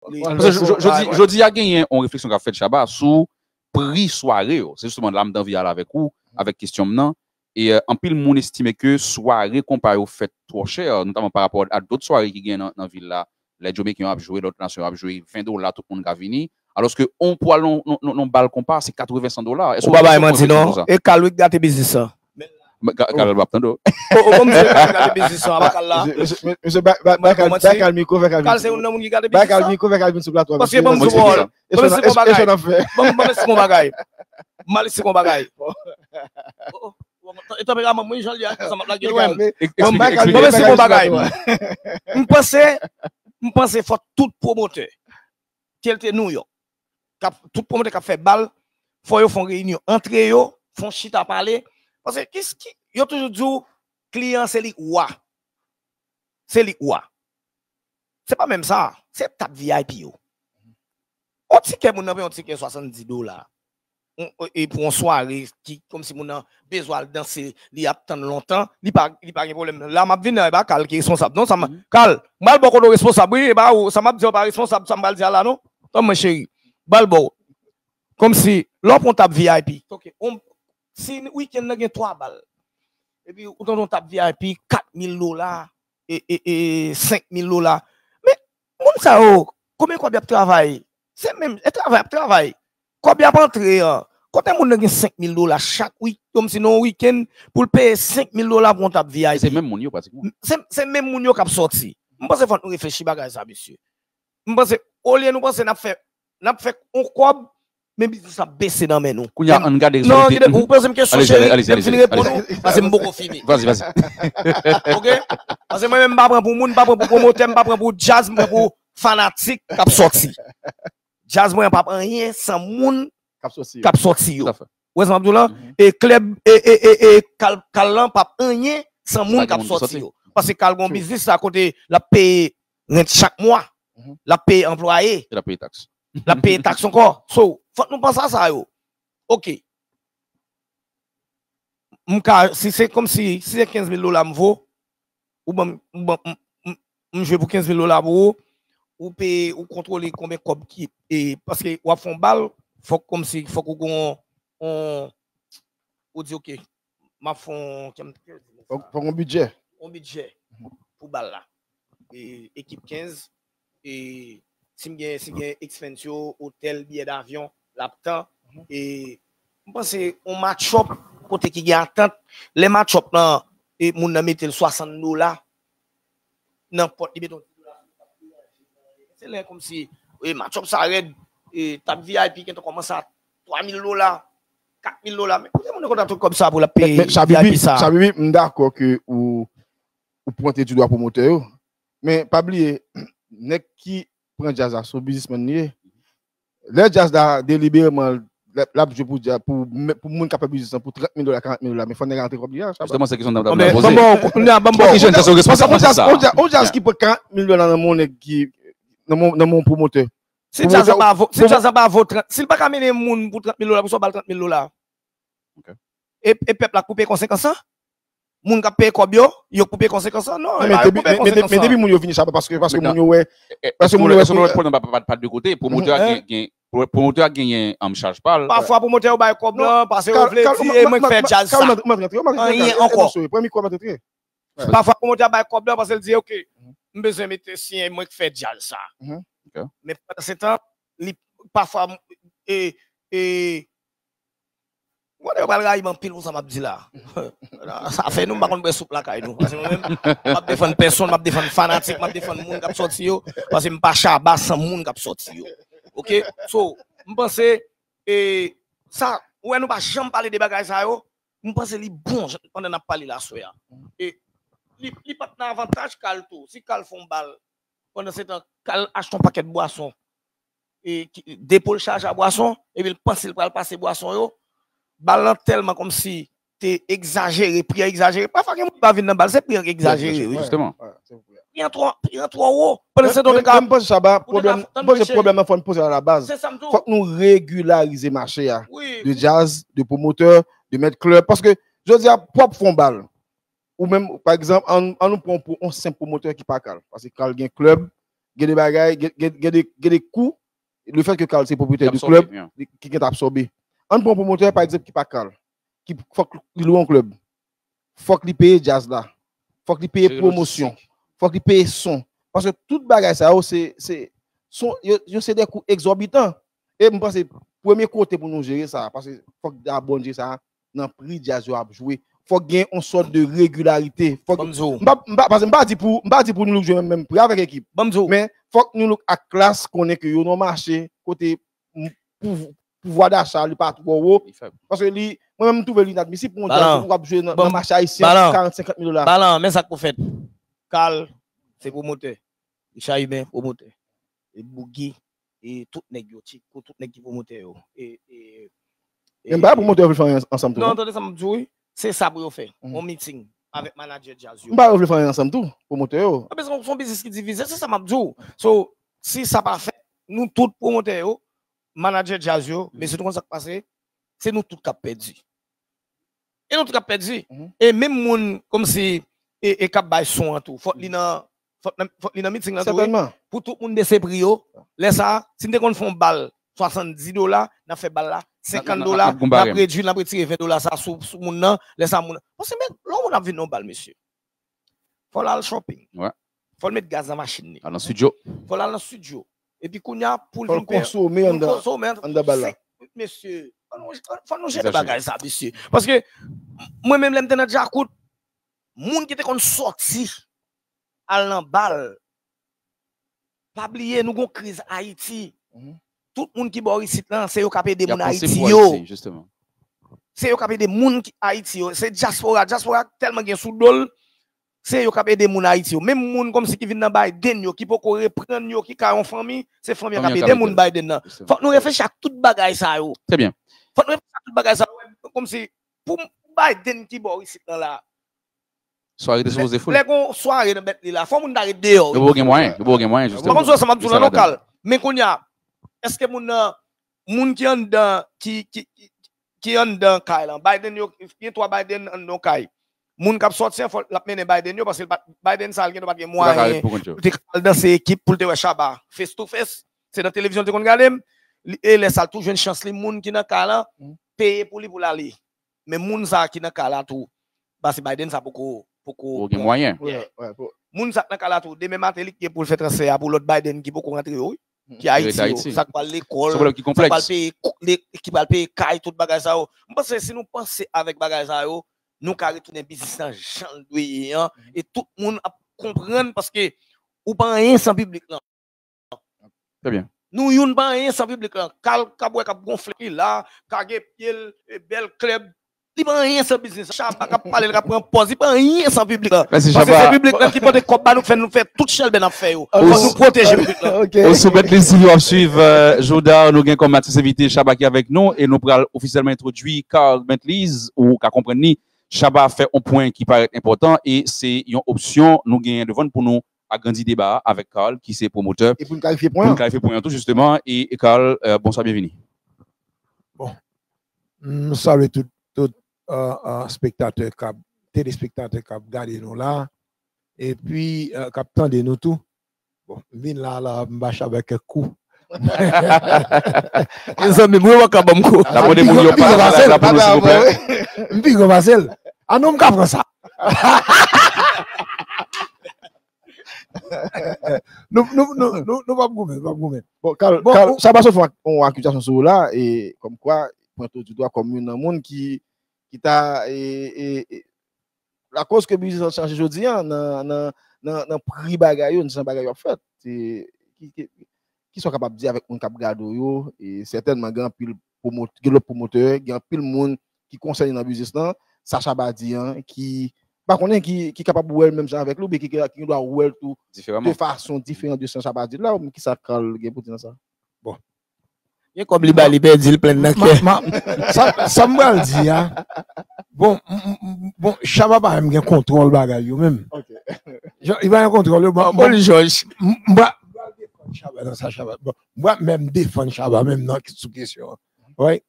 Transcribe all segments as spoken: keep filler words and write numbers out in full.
Paske jodi a genyen yon refleksyon k ap fèt, Shabba, sou pri sware yo. Se jisteman la m t anvi ale avèk ou, avèk kesyon m nan. E anpil moun estime ke sware konpa yo fèt twò chè, notaman pa rapò a dòt sware ki gen nan vil la. Lè Jamayiken yo ap jwe, lòt nasyon yo ap jwe, ven dola, tout moun ka vini. Alòske, pou al nan yon bal konpa, se katreven, san dola. Ou pa bay manti non. E Kal wi k gate biznis lan. Kal ap tande w. Ou konn se Kal gate biznis lan, apa Kal la. Misye bay Kal mikwo, fè Kal vin. Kal se youn nan moun ki gate biznis lan. Bay Kal mikwo, fè Kal vin sou plato. Paske ban m sou pawòl. Ban m esplike yon bagay. Ban m esplike yon bagay. M al esplike yon bagay. E tanperaman mwen jan l ye a, sa m ap lage lwen. Ban m esplike yon bagay. M panse, m panse fò tout pwomotè, ke l te New York, k ap, tout pwomotè k ap fè bal, fò yo fè yon reyinyon antre yo, fè yon chita pale. Paske ki, ki, yo toujou di w, kliyan se li k wa. Se li k wa. Se pa menm sa, se tap V I P yo. Yon tikè, moun nan peye yon tikè swasanndis dola. E pou yon sware ki kòmsi moun nan bezwen al danse, li ap tann lontan, li pa, li pa gen pwoblèm. La m ap vin nan, e pa Kal ki responsab non, sa m, Kal, m pral ba w kote w responsab wi, e pa ou, sa m ap di a pa responsab, sa m pral di a la non. Tann mwen cheri, m pral ba w. Kòmsi lè w pran yon tap V I P, ok, si wikenn nan gen twa bal, epi ou tande yon tap V I P kat mil dola, e, e, e senk mil dola. Men, moun sa yo, konbyen kòb y ap travay? Se menm, e travay y ap travay. Kòb y ap antre an. Kote moun nan gen senk mil dola chak wik, kòmsi nan yon wikenn, pou l peye senk mil dola pou yon tap V I P? Se menm moun yo pratikman. Se, se menm moun yo k ap sòti. M panse fòk nou reflechi bagay sa, mesye. M panse, olye nou panse n ap fè, n ap fè yon kòb, men biznis ap bese nan men nou. Kounye a, ann gade. Non, kite, ou poze m kesyon, cheri, lè m fin reponn ou, paske m poko fini. Vas-y, vas-y. Ok? Paske mwen menm, m pa pran pou moun, m pa pran pou pwomotè, m pa pran pou djaz, m pran pou fanatik k ap sòti. Djaz mwen an p ap anyen san moun k ap sòti yo. Ou wè sa m ap di w lan? E klèb, e, e, e, e kal, kal lan p ap anyen san moun k ap sòti yo. Paske kal gen yon biznis la kote l ap peye rent chak mwa, l ap peye anplwaye, l ap peye taks. L ap peye taks ankò. So, fòk nou panse a sa yo. Ok. M ka, si se kòmsi, si se kenz mil dola m vo, ou ban m, ou ban m, m, m jwe pou kenz mil dola pou ou, ou peye, ou kontwole konbyen kòb ki, e, paske w ap fè yon bal, fòk kòmsi, fòk ou gen yon, yon, ou di, ok, m ap fè yon, kòman m te di sa? Fòk, fòk yon bidjè. Yon bidjè pou bal la. E, ekip kenz, e, si m gen, si m gen expense yo, otèl, biyè davyon, l ap tan. E, m panse yon match up, kote ki gen atant, lè match up lan, e, moun nan mete l swasann dola, nan pòt li mete yon ti dola. Se lè kòmsi, e, match up sa rèd, e, tap V I P gentan kòmanse a twa mil dola, kat mil dola. Men kote moun nan konn tout kòb sa pou l ap peye V I P sa? Chabibi, m dakò ke ou, ou pwente di dwa pwomotè yo. Men pa bliye, nèg ki pran djaz la, se yon biznismann li ye. Lè djaz la, delibereman, l ap, l ap jwe pou djaz, pou, pou moun k ap fè biznis lan, pou trant mil dola, karant mil dola, men fò nèg la rantre kòb li a, Shabba. Jisteman, se kesyon nan m t ap poze. Ban m ba w, kounye a, ban m ba w. Ki jèn sa se responsab panse sa? On djaz ki pran karant mil dola nan men yon nèg ki, nan men, nan men yon pwomotè. Si djaz la pa vo, si djaz la pa vo trant, si l pa ka mennen moun pou trant mil dola, pou sa w ba l trant mil dola. E, e pèp la k pou peye konsekans lan? Moun k ap peye kòb yo, yo k pou peye konsekans lan? Non, yo pa yo k pou peye konsekans lan. Men depi moun yo vini, Shabba, paske, paske moun yo wè, paske moun yo wè se yon lòt pwoblèm, pa, pa, pa de kote. Pwomotè a gen, gen, pwomotè a genyen, um, chaj pa l. Pafwa pwomotè yo bay kòb lan, paske yo vle di, e mwen k fè djaz sa. Anyen ankò. Pafwa pwomotè a bay kòb lan, paske l di, ok, m bezwen mete siyen, mwen k fè djaz sa. Men pandan se tan, li, pafwa, e, e, Mwen yo pral rayi m anpil pou sa m ap di la. Sa fè nou, m pa konn bwè soup lakay nou. Paske mwen menm, m ap defann pèsonn, m ap defann fanatik, m ap defann moun k ap sòti yo. Paske m pa Shabba san moun k ap sòti yo. Ok? So, m panse, e, sa, ou wè nou pa janm pale de bagay sa yo, m panse li bon jan, pandan n ap pale la aswè a. E li, li pa t nan avantaj Kal tou. Si Kal fè yon bal, pandan se tan, Kal achte yon pakèt bwason, e, ki, depo l chaje a bwason, epi l panse l pral pase bwason yo, bal lan tèlman kòmsi te egzajere, pri an egzajere. Pafwa gen moun ki pa vin nan bal, se pri an ki egzajere, wi. Jisteman. Pri an twò, pri an twò wo. Pandan se tan, ou te ka, men m panse Shabba, pwoblèm, m panse pwoblèm nan fò n poze a la baz. Se sa m di w. Fòk nou regilarize mache a. De djaz, de pwomotè, de mèt klèb. Paske, jodi a, pou w ap fè yon bal, ou menm, pa egzanp, ann, ann nou pran yon, yon senp pwomotè ki pa Kal. Paske Kal gen klèb, Gen de bagay, gen, gen, gen de, gen de kou, le fèt ke Carl se pwopriyetè di klèb, ki gentan absòbe. Ann pran pwomotè, pa egzanp, ki pa Carl. Ki, fòk li lwe yon klèb. Fòk li peye djaz la. Fòk li peye pwomosyon. Fòk li peye son. Paske tout bagay sa yo, se, se, son, yo, yo se de kou egzòbitan. E m panse, premye kote pou nou jere sa, paske fòk dabò n jere sa nan pri djaz yo ap jwe. Fòk gen yon sòt de regilarite. Fòk, m pa, m pa, paske m pa di pou, m pa di pou Nou Look jwe menm, menm pri avèk ekip. Men fòk Nou Look ak Klass konnen ke yo nan mache kote pou, pouvwa dacha li pa twò wo. Paske li, mwen menm, m twouve li inadmisib pou yon djaz ou ap jwe nan, nan mache ayisyen a karant, senkant mil dola. Balan, men sa k pou fèt. Carl, se pwomotè. Richard Humain, pwomotè. E Boogie, e tout nèg yo, Tchicco, tout nèg ki pwomotè yo. E, e, e, men m pa wè pwomotè yo vle fè anyen ansanm tou, non, non. Tande sa m ap di w, wi. Se sa pou yo fè. Yon meeting avèk manadjè djaz yo. M pa wè yo vle fè anyen ansanm tou, pwomotè yo. Paske se yon biznis ki divize, se sa m ap di w. So, si sa pa fèt, nou tout pwomotè yo, manadjè djaz yo, mesye, nou konn sa k pase, se nou tout k ap pèdi. E nou tout k ap pèdi. E menm moun, kòmsi, e, e k ap bay son an tou, fòk li nan, fòk nan, fòk li nan meeting lan tou, wi. Pou tout moun bese pri yo. Lè sa, si n te konn fè yon bal swasanndis dola, n ap fè bal la senkant dola, n ap redui, n ap retire ven dola sa sou, sou moun nan. Lè sa, moun nan, paske men, lè yon moun ap vin nan yon bal, mesye, fò l al shopping. Fò l met gaz nan machin li. Al nan studio. Fò l al nan studio. Epi kounye a, pou l vin peye, konsome anndan, anndan bal la. Mesye, fò nou, fò nou jere bagay sa, mesye. Paske, mwen menm, lè m te nan Djakout, moun ki te konn sòti, al nan bal, pa bliye, nou gon kriz Ayiti. Tout moun ki bò isit lan, se yo k ap ede moun Ayiti yo. Se yo k ap ede moun ki Ayiti yo. Se dyaspora. Dyaspora tèlman gen sou do l, se yo k ap ede moun Ayiti yo. Menm moun kòmsi ki vin nan Biden yo, ki poko reprann yo, ki ka yon fanmi, se fanmi an k ap ede moun Biden nan. Fòk nou reflechi ak tout bagay sa yo. Fòk nou reflechi ak tout bagay sa yo. Kòmsi pou Biden ki bò isit lan la, sware te sipoze foul. Lè gon sware nan Bentley la, fò moun ta ret deyò. Yo poko gen mwayen, yo poko gen mwayen, jisteman. Mwen konn sa m ap di w la non, Carl. Men kounye a, èske moun nan, moun ki anndan, ki, ki, ki, ki anndan kay lan, Biden yo, gen twa Biden anndan kay. Moun k ap sòti an, fò l ap mennen Biden yo, paske l pa, Biden sa, l gen dwa pa t gen mwayen pou te al danse ekip, pou l te wè Shabba face to face. Se nan televizyon l te konn gade m. E lè sa, l tou jwenn chans li, moun ki nan kay lan, peye pou li pou l ale. Men moun sa ki nan kay la tou, paske Biden sa poko, poko gen mwayen. Moun sa k nan kay la tou, demen maten li gen pou l fè transfè a pou lòt Biden ki poko rantre yo, wi. Ki Ayiti yo, sa k pral lekòl, sa k pral peye, ki pral peye kay, tout bagay sa yo. M panse si nou panse avèk bagay sa yo, nou ka retounen biznis lan jan l dwe ye an, e tout moun ap konprann paske ou pa anyen san piblik lan. Nou youn pa anyen san piblik lan. Carl k ap wè k ap gonfle ki la, kage pye l, e bèl klèb. Li pa anyen san biznis. Shabba k ap pale, l k ap pran pòz, li pa anyen san piblik lan. Paske se piblik lan ki pote kòb ba nou, k fè nou fè tout chèlbè n ap fè yo. Fòk nou pwoteje piblik lan. Ou sou Bentley Studio ap swiv, euh, Joudar, nou gen kòm atis envite Shabba ki avèk nou, e nou pral ofisyèlman entwodui Carl Bentley, ou ka konprann li. Shabba fè yon pwen ki parèt enpòtan, e se yon opsyon nou genyen devan n pou nou agrandi deba a avèk Carl, ki se pwomotè. E pou n klarifye pwen an. Pou n klarifye pwen an tou, jisteman. E, e Carl, euh, bonswa, byenvini. Bon, m salye tout, tout, euh, euh, spektatè k ap, telespektatè k ap gade nou la, epi, euh, k ap tande nou tou. Bon, m vin la, la, m ba Shabba kèk kou. Mezanmi, mwen pa ka ban m kou. N ap mande moun yo pataje live la pou nou, silvouplè. M pi gran pase l. Ah non, m ka pran sa. Nou, nou, nou, nou, nou p ap goumen, nou p ap goumen. Bon, Carl, bon, Carl, Shabba sot fè yon, yon akizasyon sou ou la, e kòmkwa, pwente w di dwa kòm youn nan moun ki, ki ta, e, e, e, lakoz ke biznis lan chanje jodi a, nan, nan, nan, nan pri bagay yo, nan jan bagay yo ap fèt. Se, ki, ki, kisa w kapab di avèk moun k ap gade w yo, e sètènman, gen anpil pwomot-, gen lòt pwomotè, gen anpil moun ki konsène nan biznis lan, sa Shabba di an, ki, pa konnen ki, ki kapab wè l menm jan avèk li, oubyen ki, ki gen dwa wè l tou de fason diferan de sa Shabba di l la, oubyen kisa Carl gen pou di nan sa? Bon. Gen kòb li bay, li pèdi, li plenn nan kè. Ma, ma, sa, sa m pral di a, bon, m, m, m, bon, Shabba pa menm gen kontwòl bagay yo menm. Ok. Li pa gen kontwòl yo, bon, bon, Jòj. M, m pa, m pral defann Shabba nan sa Shabba. Bon, m pa menm defann Shabba menm nan sou kesyon an. Right?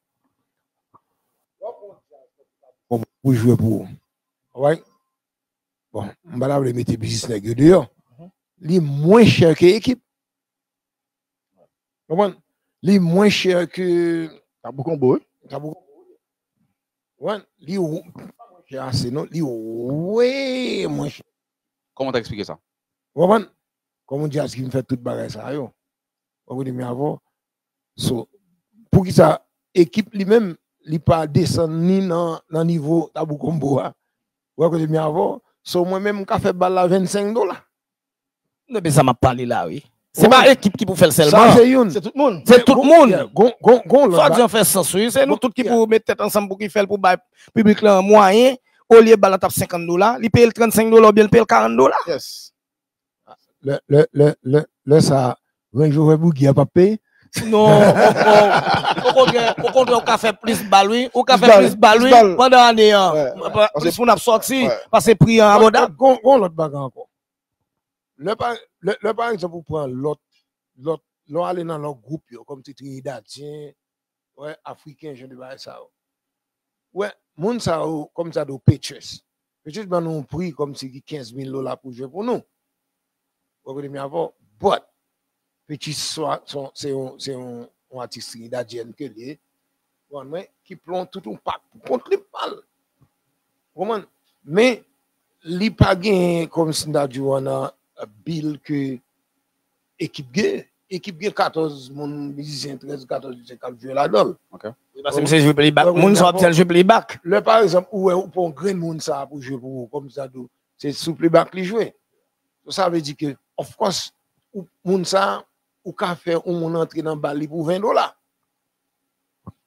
Bon, pou jwe pou ou. Right? Bon, m pa ta vle mete biznis nèg yo deyò. Li mwen chè ke ekip. Konprann? Li mwen chè ke Tabou Konbo, wi. Tabou Konbo. Konprann? Li w- pa mwen chè ase non, li we mwen chè. Kòman w ta eksplike sa? Ou konprann? Kòm yon djaz ki vin fè tout bagay sa yo. Ou konprann mi avò? So, poukisa ekip li menm, li pa desann ni nan, nan nivo Tabou Konbo a? Ou konprann mi avò? So, mwen menm, m ka fè bal la vennsenk dola. Non, men sa m ap pale la, wi. Se pa ekip ki pou fè l sèlman. Sa se youn. Se tout moun. Se tout moun. Gon, gon, gon lòt. Sa di an fè sans, wi. Se nou tout ki pou met tèt ansanm pou ki fè l pou bay piblik lan mwayen, olye bal la t ap senkant dola, li peye l trannsenk dola oubyen l peye l karant dola. Yes. Lè, lè, lè, lè, lè sa, Range Rover Buggy a p ap peye. Non, okontrè, okontrè, ou ka fè plis bal, wi. Ou ka fè plis bal, wi. Pandan ane an, plis moun ap sòti, paske pri an abòdab. Gon, gon lòt bagay ankò. Lè pa, lè, lè pa egzanp ou pran lòt, lòt, lè w ale nan lòt gwoup yo, kòm ti Trinidadyen, wè, Afriken, jan de bagay sa yo. Wè, moun sa yo, kòm sa do Petrus. Petrus ban nou yon pri kòm si ki kenz mil dola pou jwe pou nou. Ou konprann mi avò? But, Petrus se yon, se yon, se yon atis Trinidadyen ke li ye. Ou konprann mwen? Ki pran tout yon pak pou kont li pal. Ou konprann? Men, li pa gen kòm si n ta di w nan bil ke ekip gen. Ekip gen katòz moun mizisyen, trèz, katòz mizisyen k ap jwe ladan l. Paske misye jwe playback, moun sa w ap di l jwe playback. Lè pa egzanp, ou wè ou pran yon grenn moun sa pou jwe pou ou, kòm sa tou, se sou playback li jwe. So, sa vle di ke, of course, ou, moun sa, ou ka fè yon moun antre nan bal li pou ven dola.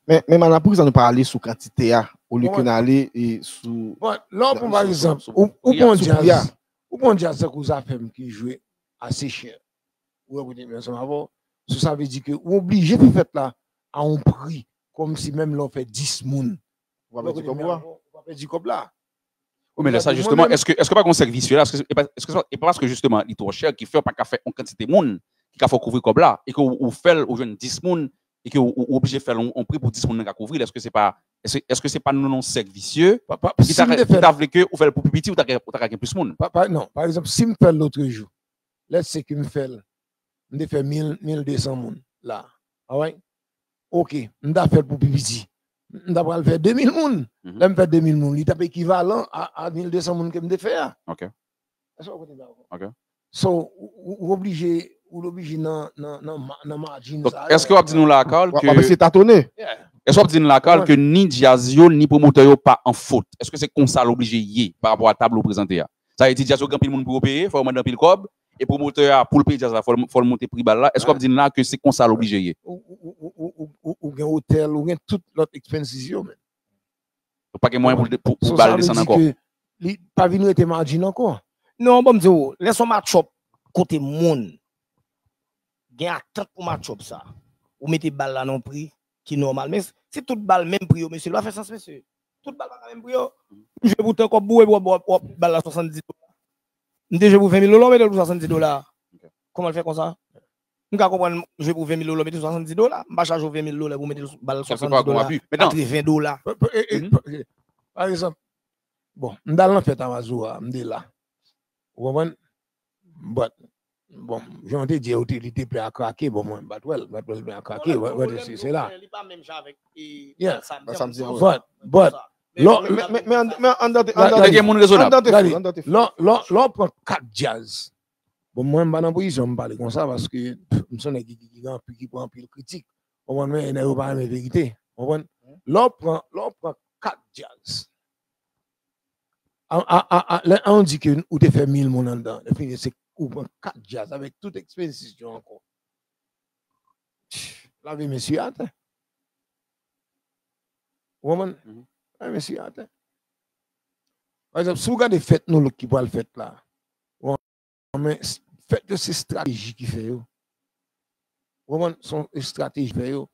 Men, men Mana, poukisa nou pa ale sou kantite a, olye ke n ale e sou. Bon, lè w pran pa egzanp, ou, ou pran djaz, ou pran djaz tankou Zafèm ki jwe ase chè. Ou wè kote m ansanm avè w. So sa vle di ke ou oblije fè fèt la a yon pri kòmsi menm lè w fè dis moun. Ou pa pèdi kòb ou a. Ou pa pèdi kòb la. Wi, men lè sa, jisteman, èske, èske pa gen yon sèk visye la? Èske, e pa, èske se pa, e pa paske, jisteman, li twò chè ki fè w pa ka fè yon kantite moun ki ka fè w kouvri kòb la, e ke ou, ou fè l, ou jwenn dis moun, e ke ou, ou oblije fè l yon, yon pri pou dis moun nan ka kouvri l? Èske se pa, èske, èske se pa nou nan yon sèk visye ki ta, ki ta vle ke ou fè l pou pi piti, ou ta, ou ta ka gen plis moun? Pa, pa, non, pa egzanp, si m fè l lotrejou, let's say ke m fè l, m te fè mil, mil de san moun la. Alright? Ok, m ta fè l pou pi piti. M ta pral fè de mil moun. Lè m fè de mil moun, li t ap ekivalan a, a mil de san moun ke m te fè a. Ok. Èske w konprann sa? Ok. So, ou, ou, ou oblije, ou oblije nan, nan, nan, ma- nan margin Donk, sa yo. Èske w ap di nou la, Carl, W ap eseye ke, tatone. Yeah. Èske w ap di nou la, Carl, ke ni djaz yo, ni pwomotè yo pa an fot? Èske se konsa l oblije ye pa rapò a tab ou prezante a? Sa vle di djaz yo gen anpil moun pou yo peye, fò yo mande anpil kòb, e pwomotè a, pou l peye djaz la, fò l, fò l monte pri bal la. Èske w ap di n la ke se konsa l oblije ye? Ou, ou, ou, ou, ou, ou, ou gen otèl, ou gen tout lòt expenses yo, men. Donk, pa gen mwayen pou, pou, pou bal desann ankò. Li pa vin rete margin ankò. Non, bon, m di w, lè s on match-up kote moun gen atant pou match-up sa, ou mete bal la nan yon pri ki nòmal. Men si tout bal menm pri yo, mesye, li pa fè sans, mesye. Tout bal pa ka menm pri yo. M jwe pou tan kòb boure, w ap, w ap, w ap bal la swasanndis dola. M te jwe pou ven mil dola, w mete l pou swasanndis dola. Kòman l fè konsa? M ka konprann jwe pou ven mil dola, w mete swasanndis dola. M pa chaje w ven mil dola pou w mete bal swasanndis dola, katreven dola. Pa egzanp, bon, m t al nan fèt a Mazora, m te la. Ou konprann? But, bon, jan w te di, ou te, li te plen a krake, bon, mwen, m pa t wè l, m pa t wè l plen a krake, but, but, se, se la. Li pa menm jan avèk, e, yeah. But, but, lò, Men, men, men, men, ann date, Gade, ann date, gen moun rezonab. Ann date, gade, ann date. Lò, lò, lò w pran kat djaz. Bon, mwen, m pa nan pozisyon m pale konsa, paske, pff, m se yon nèg ki, ki, ki gen anpil, ki pran anpil kritik. Ou konprann, men, nèg yo pa renmen verite. Ou konprann? Lè w pran, lè w pran kat djaz. A, a, a, a, lè an di ke ou te fè mil moun anndan, lè fini, se ou pran kat djaz avèk tout expenses yo ankò. Lave mesye atè. Ou konprann? Lave mesye atè. Pa egzanp, si w gade fèt nou lòt ki pral fèt la, ou konprann, men s- fèt yo se estrateji ki fè yo. Ou konprann? Se yon estrateji fè yo.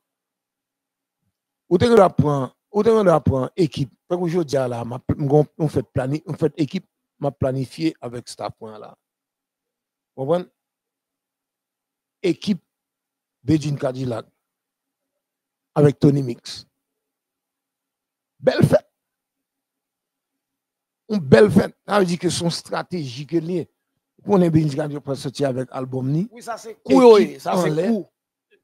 Ou te gen dwa pran, ou te gen dwa pran ekip. Tankou jodi a la, m ap, m gon, yon fèt plani, yon fèt ekip, m ap planifye avèk staff mwen an la. Ou konprann? Ekip Bedjine Cadillac avèk Tony Mix. Bèl fèt. Yon bèl fèt. Sa vle di ke se yon estrateji ke l ye. Ou konnen Bedjine Cadillac pral sòti avèk albòm ni. Wi, sa se kou yo ye, sa se kou.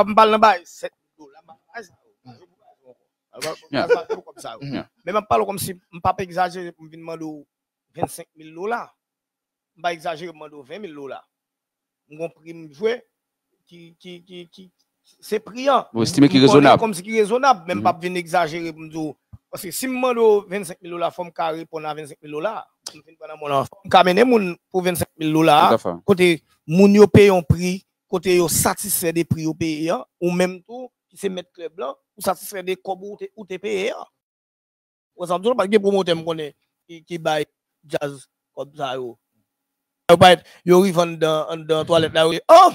pa, m pa al nan bay sèt mil dola, m pa al nan bay sa yo. Yo pou bay yo ankò. Yo pou bay yo kòb sa yo. Men m ap pale w kòmsi m p ap egzajere pou m vin mande w vennsenk mil dola. M pa egzajere, m mande w ven mil dola. M gon pri m jwe ki, ki, ki, ki se pri an. Ou estime ki rezonab. Kòmsi ki rezonab, men m p ap vin egzajere pou m di w. Paske si m mande w vennsenk mil dola, fò m ka reponn a vennsenk mil dola. Pou m vin pran nan men w lan, fò m ka mennen moun pou vennsenk mil dola. Kote moun yo peye yon pri, kote yo satisfè de pri yo peye an, ou menm tou, ki se mèt klèb lan, ou satisfè de kòb ou te, ou te peye an. Wè sa m di w, pa gen pwomotè m konnen ki, ki bay djaz kòb sa yo. Yo pa, yo rive anndan, anndan twalèt la, yo, oh!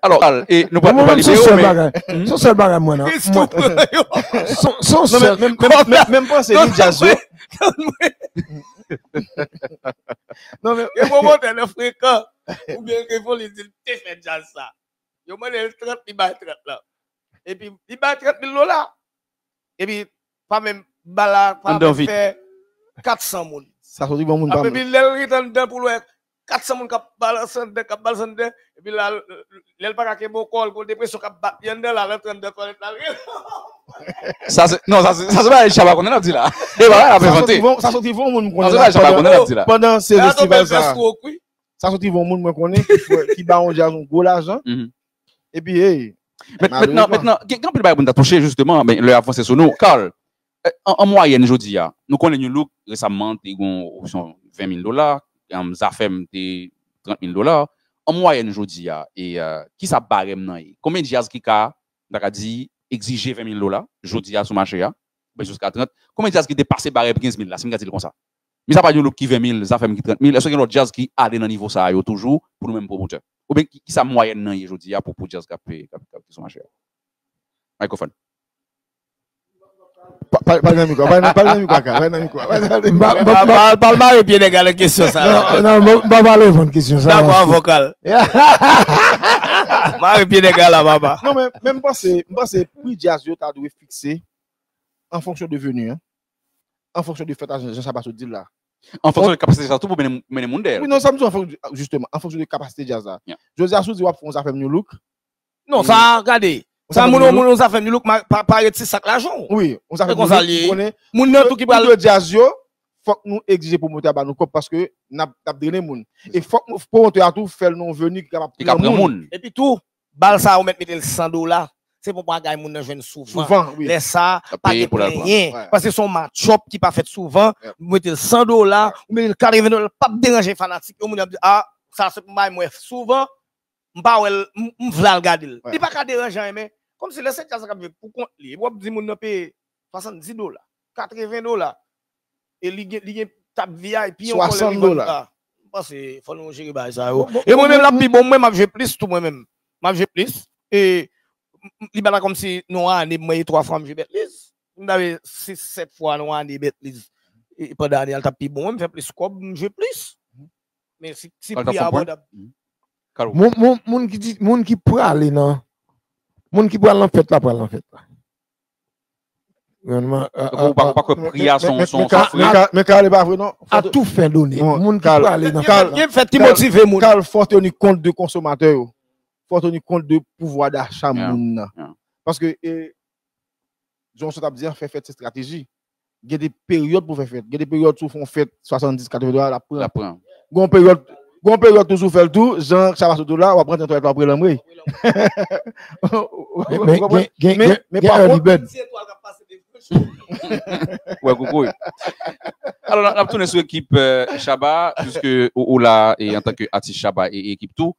Alò, e, nou pa, nou pa libere yo, men se yon sèl bagay mwen nan. Se yon sèl. Men m panse li djaz yo. Non, men gen pwomotè nan Frekan, oubyen Revolis, di l te fè djaz sa. Yo mande l trant, li bay trant lan. Epi li bay trant mil dola. Epi pa menm bal la pa menm fè kat san moun. Sa soti bon moun pa Epi lè l ret anndan pou l wè kat san moun k ap balanse anndan, k ap balanse anndan. Epi la, lè l pa ka kenbe yon kò, l gon depresyon k ap bat li anndan la, l antre anndan twalèt la, l rele. Sa se, non, sa se, sa se bagay Shabba konnen l ap di la. E bagay ap envante. Sa soti bon moun m konnen la. Sa se bagay Shabba konnen l ap di la. Pandan se festival sa. Stroke, wi. Sa soti bon moun mwen konnen ki fè, ki ba yon djaz yon gwo lajan. Epi, hey. Mentnan, mentnan, gen anpil bagay pou n ta touche, jisteman, men lè ap vanse sou nou. Carl, an mwayèn jodi a, nou konnen New Look resamman te gen yon opsyon ven mil dola, Zafèm te trant mil dola. An mwayèn jodi a, e kisa barèm nan ye? Konbyen djaz ki ka, m ta ka di, egzije ven mil dola jodi a sou mache a? Oubyen jiska trant? Konbyen djaz ki depase barèm kenz mil la, si m ka di l konsa? Mis apa New Look ki ven mil, Zafèm ki trant mil, èske gen lòt djaz ki ale nan nivo sa a yo toujou pou nou menm pwomotè? Oubyen kisa mwayèn nan ye jodi a pou, pou djaz k ap, k ap, k ap sou mache a? Mikrofòn. Pale nan mikwo, pale nan mikwo, pale nan mikwo. Pale mare pye nèg la nan kesyon sa la. Non, non, m pa pale reponn kesyon sa. Dakò, vokal. Mare pye nèg la, papa. Non, men, men m panse, m panse pri djaz yo ta dwe fikse an fonksyon de veni an. An fonksyon de fèt la, jan Shabba sot di l la. An fonksyon de kapasite djaz la tou pou mennen moun dèyè l. Wi, non, sa m di w, jisteman, an fonksyon de kapasite djaz la. Jodi a, si w di w ap fè yon Zafèm New Look. Non, sa, gade. Sa moun, moun, Zafèm New Look, pa ret se sa k lajan w. Wi, yon Zafèm New Look, ou konnen. Moun nan tou ki pral. Pou djaz yo, fòk nou egzije pwomotè a ba nou kòb paske n ap, n ap drennen moun. E fòk pwomotè a tou fè l nan yon veni ki kapab pran moun. Epi tou, bal sa yo mèt mete l san dola. se pa yon bagay moun nan jwenn souvan. Souvan, wi. Lè sa, pa gen plenyen. Paske se yon match-up ki pa fèt souvan. Ou mete l san dola, ou mete l katreven dola, l p ap deranje fanatik yo, moun ap di, ah, sa se pou bay mwen souvan, m pa wè l, m, m vle al gade l. Li pa ka deranje anyen, men kòmsi lè se djaz la k ap jwe pou kont li, epi w ap di moun nan peye swasanndis dola, katreven dola, e li gen, li gen tab V I P ankò lè li vann la. M panse fò nou jere bagay sa yo. E mwen menm l ap pi bon, mwen m ap jwe plis tou mwen menm. M ap jwe plis. E m, li pa ta kòmsi nan yon ane m wè twa fwa m jwe Betliz. M ta wè sis, sèt fwa nan yon ane Betliz. E pandan ane a l t ap pi bon, mwen m fè plis kòb, m jwe plis. Men si, si pri a abòdab. Moun, moun, moun ki di, moun ki prale nan, moun ki pral nan fèt la, pral nan fèt la. Ou pa, ou pa kwè pri a se yon, se yon fre? Men Carl, li pa vre non. A tou fen done, moun ki prale nan fèt la. Gen fèt ki motive moun. Carl, fò teni kont de konsomatè yo. Fò teni kont de pouvwa dacha moun nan. Paske, e, jan w sot ap di a, fè fèt se estrateji. Gen de peryòd pou fè fèt. Gen de peryòd si w fè yon fèt swasanndis, katreven dola, l ap pran. L ap pran. Gen yon peryòd, gen yon peryòd tou si w fè l tou, jan Shabba sot la, w ap rantre nan twalèt la, w ap rele anmwey. Men, men, men, men, men pa kont. Wè koukou. Alò, n ap tounen sou ekip Shabba, piske ou, ou la e antanke atis Shabba e, e ekip tou.